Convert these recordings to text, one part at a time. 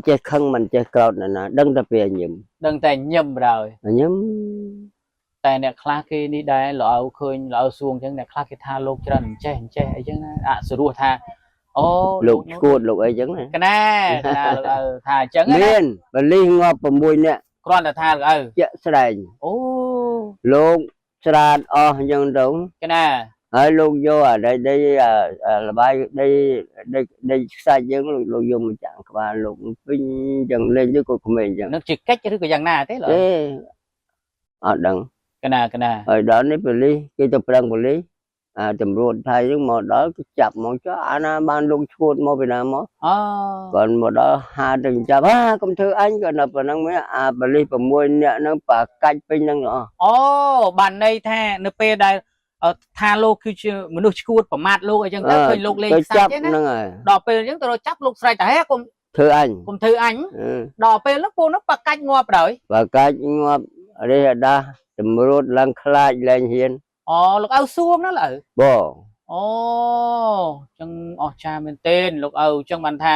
ចេះខឹងមិនចេះក្រោតណាណាដឹងតែពេលញឹម ដឹងតែញឹមហើយ ញឹម តែអ្នកខ្លះគេនេះដែរលោកឪឃើញលោកឪសួងអញ្ចឹងអ្នកខ្លះគេថាលោកច្រើនអញ្ចេះអញ្ចេះអីចឹងណាអសរោះថាអូ លោកឈួតលោកអីចឹងណា កណាកណាលោកឪថាអញ្ចឹងណា មានបលិសងាប់6នាក់ គ្រាន់តែថាលោកឪ ជាក់ស្ដែង អូ លោកស្រាតអស់អញ្ចឹងទៅ កណា ហើយលោកយកអាដីដីលបាយដីដីដីខ្សាច់យើងលោកយកមកចាក់ក្បាលលោកពេញអញ្ចឹងលេងទៅក៏ក្មេងអញ្ចឹង នឹងជាកិច្ចឬក៏យ៉ាងណាទេលោក ទេអត់ដឹង កណាកណា ហើយដល់នេះប៉ូលីសគេទៅប្រឹងប៉ូលីសអាតម្រួតថៃហ្នឹងមកដល់គេចាប់មកចុះអាណាបានលោកឈួតមកពីណាមក អូ គាត់មកដល់ហាទៅចាប់អាកុំធ្វើអញគាត់នៅប៉ុណ្ណឹងមែនអាប៉ូលីស6នាក់ហ្នឹងបាកាច់ពេញហ្នឹងអស់ អូបានន័យថានៅពេលដែលថាលោកគឺជាមនុស្សឈួតប្រមាថលោកអីចឹងទៅឃើញលោកលេង ទៅ ខ្សាច់ ចាប់ ណា ហ្នឹងហើយ ដល់ពេលអញ្ចឹងទៅរកចាប់លោកស្រែកតែហេកុំ ធ្វើអញ កុំធ្វើអញដល់ពេលហ្នឹងពួកហ្នឹងបាកាច់ងាប់ដល់ បាកាច់ងាប់រេះដាស់តម្រួតឡើងខ្លាចលែងហ៊ាន អូលោកឪសួងណាលោកឪ បង អូចឹងអស្ចារ្យមែនទែនលោកឪចឹងបានថា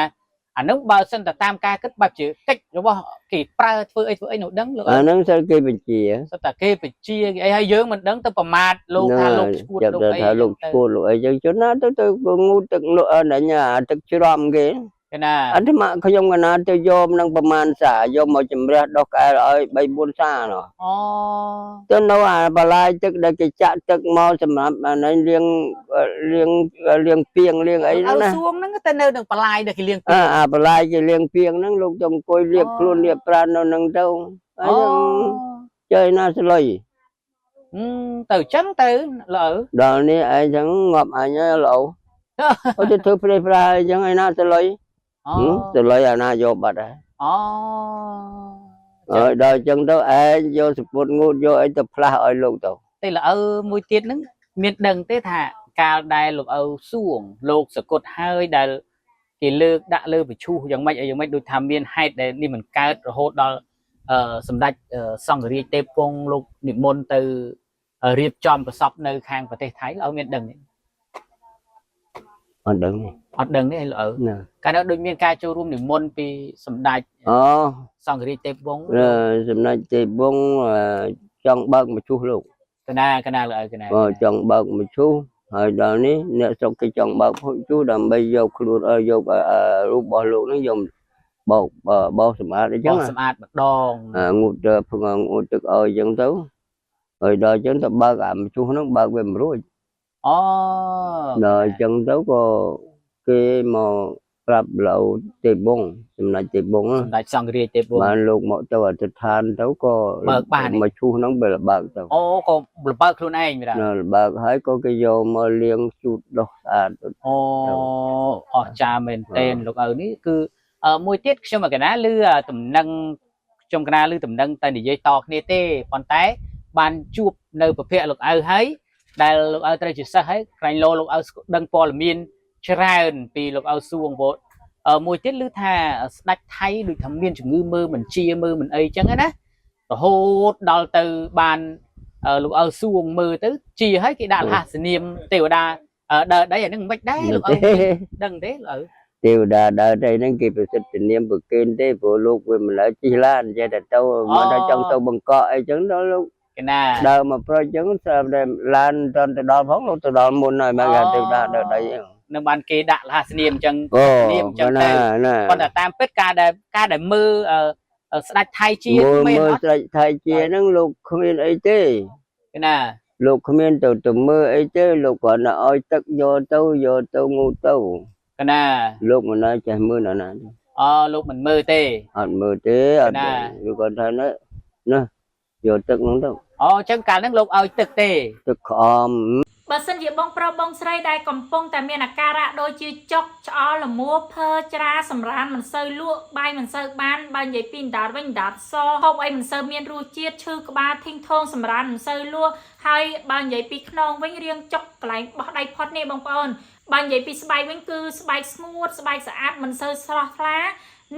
អានឹងបើសិនតែតាមការគិតបែបជាកិច្ចរបស់គេប្រើធ្វើអីធ្វើអីនោះដឹងលោក អា ឪ ហ្នឹងសិលគេបញ្ជា សិតតែគេបជាគេអីហើយយើងមិនដឹងទៅប្រមាថលោកថាលោកឈួត ចាប់ លោកអី ថាលោកឈួតលោកអីចឹងចុះណាទៅទៅងូតទឹកលក់អញអាទឹកជ្រំគេ គេណា អត្តមខ្ញុំកណាទៅយកនឹងប្រមាណសាយកមកជំរះដោះក្អែលឲ្យ3 4សាណោះ អូ ទៅនៅអាបលាយទឹកដែលគេចាក់ទឹកមកសម្រាប់អានេះលាងលាងលាងពីងលាងអីហ្នឹងណា ឪសួងហ្នឹងទៅនៅនឹងបលាយដែលគេលាង អាអាបលាយគេលាងពីងហ្នឹងលោកទៅអង្គុយលាបខ្លួនលាបប្រាណនៅហ្នឹងទៅហើយ អូ ចើយណាស្លុយ ទៅចឹងទៅលោកឪ ដល់នេះឯងចឹងងាប់អញហើយលោកអូទៅធ្វើព្រេះប្រាអីចឹងឯណាស្លុយ អូ ស្លុយអាណាយកបាត់ហើយ អូ ហើយដល់ចឹងទៅឯងយកសពុតងូតយកអីទៅផ្លាស់ឲ្យលោកទៅ តែលោកឪមួយទៀតហ្នឹងមានដឹងទេថាកាលដែលលោកឪសួងលោកសកុតហើយដែលគេលើកដាក់លើពឈូសយ៉ាងម៉េចអីយ៉ាងម៉េចដូចថាមានហេតុដែលនេះមិនកើតរហូតដល់សម្ដេចសង្ឃរាជទេពពងលោកនិមន្តទៅរៀបចំប្រសពនៅខាងប្រទេសថៃលោកឪមានដឹងទេ អត់ដឹងទេ អត់ដឹងទេលោកឪ ណា កាលនោះដូចមានការចូលរួមនិមន្តពីសម្ដេច អូ សង្ឃរាជទេពវង្ស ចំណុចទេវងចង់បើកមឈូសលោក កណាកណាលោកឪកណា បើចង់បើកមឈូសហើយដល់នេះអ្នកស្រុកគេចង់បើកមឈូសដើម្បីយកខ្លួនយករូបរបស់លោកហ្នឹងយកបោកបោសសម្អាតអីចឹង បោសសម្អាតម្ដង ងូតទៅពងងូតទឹកឲ្យចឹងទៅហើយដល់ចឹងទៅបើកអាមឈូសហ្នឹងបើកវាមិនរួច អូ ដល់ចឹងទៅក៏គេមកប្រាប់លោកទេវងចំណុចទេវង សម្ដេចសង្ឃរាជទេពវង្ស បានលោកមកទៅអធិដ្ឋានទៅក៏ បើកបាន មកឈូសហ្នឹងបើបើកទៅ អូក៏លបើកខ្លួនឯងមែន នៅបើកហើយក៏គេយកមកលាងជូតដោះស្អាតទៅ អូអស្ចារ្យមែនទែនលោកឪនេះគឺមួយទៀតខ្ញុំកណាឮតំណែងខ្ញុំកណាឮតំណែងតែនិយាយតគ្នាទេប៉ុន្តែបានជួបនៅប្រភពលោកឪហើយដែលលោកឪត្រូវជាសិស្សហើយក្រែងលោលោកឪដឹងព័ត៌មានច្រើនពីលោកឪសួងព្រោះមួយទៀតឮថាស្ដេចថៃដូចថាមានជំងឺមើលមិនជាមើលមិនអីចឹងណារហូតដល់ទៅបានលោកឪសួងមើលទៅជាហើយគេដាក់រហស្សនាមទេវតាដើរដីអានឹងមិនដែរលោកឪដឹងទេលោកឪ ទេវតាដើរដីហ្នឹងគេប្រសិទ្ធនាមប្រគេនទេព្រោះលោកវាមិនឡើយជិះឡានចេះតែទៅមកដល់ចង់ទៅបង្កក់អីចឹងដល់លោក កណា ដើរមកប្រុសចឹងស្រាប់តែឡានមិនទាន់ទៅដល់ផងលោកទៅដល់មុនហើយមកគេទេវតាដើរដីហ្នឹង នឹងបានគេដាក់រហស្សនាមអញ្ចឹង អូ នាមអញ្ចឹង ណា ទៅ ណា ប៉ុន្តែតាមពិតការដែលមើលស្ដេចថៃជា មើលមើល មែនអត់ ស្ដេចថៃជាហ្នឹងលោកគ្មានអីទេ កណា លោកគ្មានទៅទៅមើលអីទេលោកគ្រាន់តែឲ្យទឹកយកទៅយកទៅងូតទៅ កណា លោកមិនណាចេះមើលណាណាទេ អូលោកមិនមើលទេ អត់មើលទេអត់ ណា លោកគាត់ថាណាណាយកទឹកហ្នឹងទៅ អូអញ្ចឹងកាលហ្នឹងលោកឲ្យទឹកទេ ទឹកក្អម បើសិនជាបងប្រុសបងស្រីដែលកំពុងតែមានអាការៈដូចជាចុកឆ្អល់លមួភើច្រាសម្រានមិនសូវលក់បាយមិនសូវបានបើនិយាយពីអណ្ដាតវិញអណ្ដាតសហូបអីមិនសូវមានរសជាតិឈឺក្បាលធីងថងសម្រានមិនសូវលក់ហើយបើនិយាយពីខ្នងវិញរៀងចុកកន្លែងបោះដៃផុតនេះបងប្អូនបើនិយាយពីស្បែកវិញគឺស្បែកស្ងួតស្បែកស្អាតមិនសូវស្រស់ថ្លា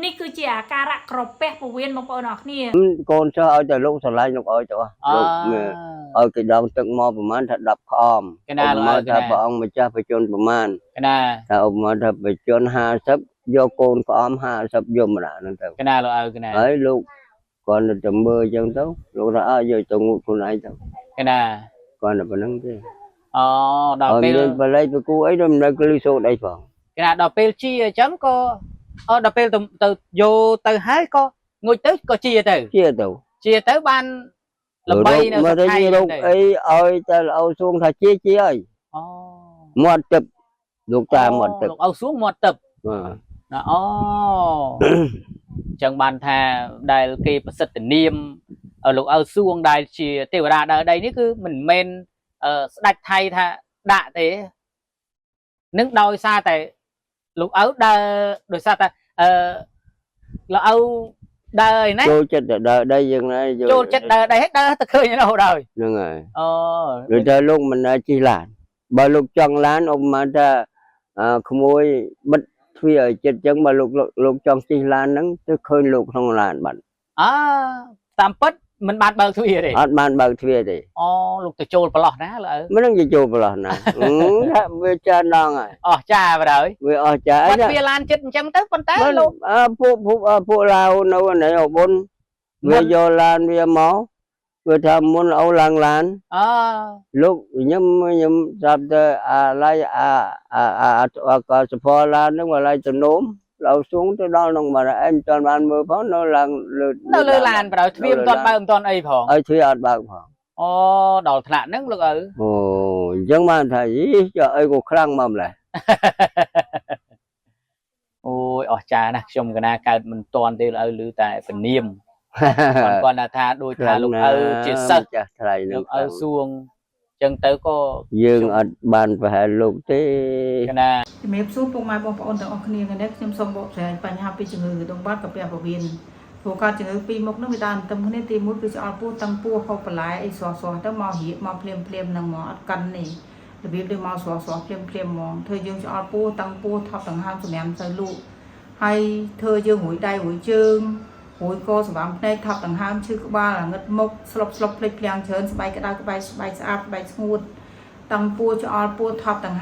នេះគឺជាអាការៈក្រពះពោះវៀនបងប្អូនអរគ្នា កូនសិស្សឲ្យតែលោកស្រឡាញ់លោកឲ្យទៅ អូ លោកឲ្យគេដងទឹកមកប្រហែលថា10ក្អមក ណា ឧបមា លោកឲ្យកណា ថាព្រះអង្គម្ចាស់បញ្ជនប្រហែល កណា ថាឧបមាថាបញ្ជន50 យកកូនក្អម50យកម្នាក់ហ្នឹងទៅ កណាលោកឪកណា ហើយលោកគាត់ទៅមើលអញ្ចឹងទៅលោកថាអើយកទៅងូតខ្លួនឯងទៅ កណា គាត់តែប៉ុណ្្នឹងទេ អូដល់ ហើយ ពេល មានបល័យប្រគូអីដល់មិនដឹងលឺសូត្រអីផង កណាដល់ពេលជាអញ្ចឹងក៏អូដល់ពេលទៅទៅយកទៅហើយក៏ងុយទៅក៏ជាទៅ ជាទៅ ជាទៅបានល្បីនៅ មក ស្រុកថៃ រោគ ទៅ អីឲ្យតែល្អសួងថាជាជាហើយ អូ មាត់ទឹកលោកតាមាត់ទឹក លោកឪសួងមាត់ទឹក បាទ ណាអូ អញ្ចឹងបានថាដែលគេប្រសិទ្ធនាមលោកឪសួងដែលជាទេវតាដើរដីនេះគឺមិនមែនស្ដេចថៃថាដាក់ទេនឹងដោយសារតែលោកឪដើរដោយសារតែអឺលោកឪដើរឯណា ចូលចិត្តតែដើរដីយើងណា ចូលចិត្តដើរដីហើយដើរទៅឃើញរហូតហើយ ហ្នឹងហើយ អូ ដូចថាលោកមិនដែលជិះឡានបើលោកចង់ឡានឧបមាថាអឺក្មួយបិទទ្វារឲ្យចិត្តអញ្ចឹងបើលោកលោកចង់ជិះឡានហ្នឹងទៅឃើញលោកក្នុងឡានបាត់ អើតាមពិតមិនបានបើកទ្វារទេ អត់បានបើកទ្វារទេ អូលោកទៅចូលប្រឡោះណាលោកឪ មិននឹងជាចូលប្រឡោះណាអឺថាវាចានដងហើយ អស់ចាបណ្ដោយ វាអស់ចា បាត់ ណា ទ្វារឡានចិត្តអញ្ចឹងទៅប៉ុន្តែ មិន លោក អើពួកពួកអើពួកឡាវនៅណៃអបុន មុន វាយកឡានវាមកវាថាមុនអូឡើងឡាន អើ លោកខ្ញុំខ្ញុំស្រាប់តែអាឡៃអាអាអាអាកសផឡានហ្នឹងអាឡៃទំនោមឡៅសួងទៅដល់ក្នុងបាត់ឯងមិនទាន់បានមើលផងនៅឡើងលើ នៅលើឡានបណ្ដោយទ្វារមិនទាន់បើកមិនទាន់អីផង ឲ្យទ្វារអត់បើកផង អូដល់ថ្នាក់ហ្នឹងលោកឪ អូអញ្ចឹងបានថាយីចុះអីក៏ខ្លាំងមកម្លេះ អូយអស្ចារ្យណាស់ខ្ញុំកណាកើតមិនទាន់ទេលោកឪឮតែពនាមគាត់គាត់ថាដូចថាលោកឪជាសិស្ស ចាស់ថ្លៃនឹង លោកឪសួងអញ្ចឹងទៅក៏ យើងអត់បានប្រហែលលោកទេ កណា ជំរាបសួរពុកម៉ែបងប្អូនទាំងអស់គ្នាថ្ងៃនេះខ្ញុំសូមបកស្រាយបញ្ហាពីជំងឺដុំបាត់កាពះពោះវៀនព្រោះការជំងឺពីរមុខនោះវាដើរទន្ទឹមគ្នាទីមួយគឺឆ្អល់ពោះតឹងពោះហូបបន្លែអីស្រស់ស្រស់ទៅមករៀកមកភ្លាមភ្លាមហ្នឹងមកអត់កិននេះរបៀបដូចមកស្រស់ស្រស់ភ្លាមភ្លាមហ្មងធ្វើយើងឆ្អល់ពោះតឹងពោះថប់ដង្ហើមសម្រាមទៅលូកហើយធ្វើយើងរួយដៃរួយជើងរួយកសម្រាមភ្នែកថប់ដង្ហើមឈឺក្បាលអាងឹតមុខស្លុបស្លុបភ្លេចភ្លាំងច្រើនស្បែកក្តៅក្បែកស្បែកស្អាតស្បែកស្ងួតតឹងពោះឆ្អល់ពោះថប់ដង្ហើម